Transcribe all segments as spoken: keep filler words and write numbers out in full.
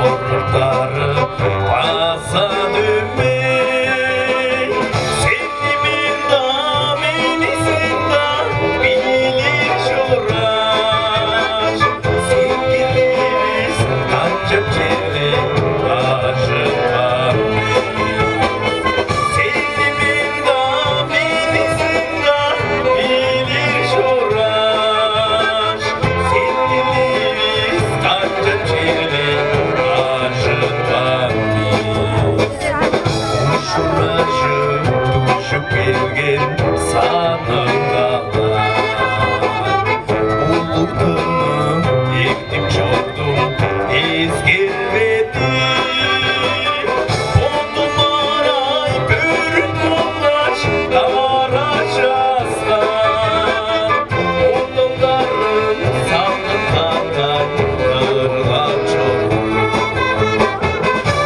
Оруктары база дөмей, сени мен-даа, мени сен-даа билир чорааш, сен келбес канчап черле ажыпкан. Сени мен-даа, мени сен-даа билир чорааш, сен келбес канчап черле ажыпкан бис. Ужуражып дүжүп келген саныңга-ла, улуг тыным эктип чордум, эскербедим. Бодум арай бөрүк болгаш кара часкан, оолдарым салгын-катай ырлап чор.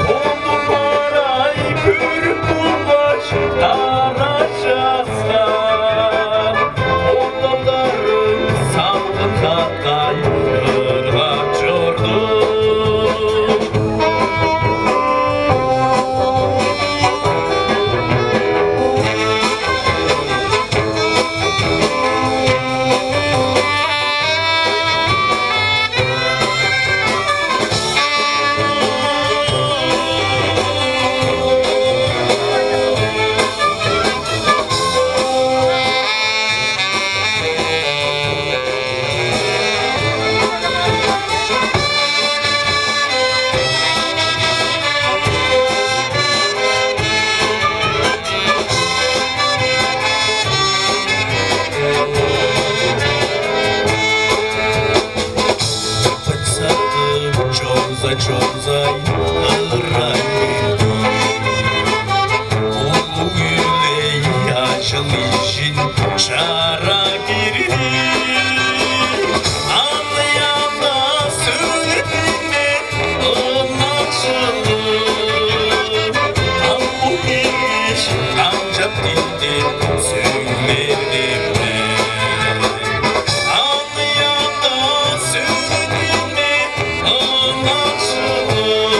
Бодум арай бөрүк болгаш кара часкан, оолдарым салгын-катай ырлап чорду. Чорза, чорза, ырай берди. Улуг үлей ажыл-ижин чара кирди. Аны анда сөйлетпейн мен ынакшылы. Ам бо киргеш, канчап дилден сөйлер деп мен. Аны анда сөйлетпейн мен ынакшылы.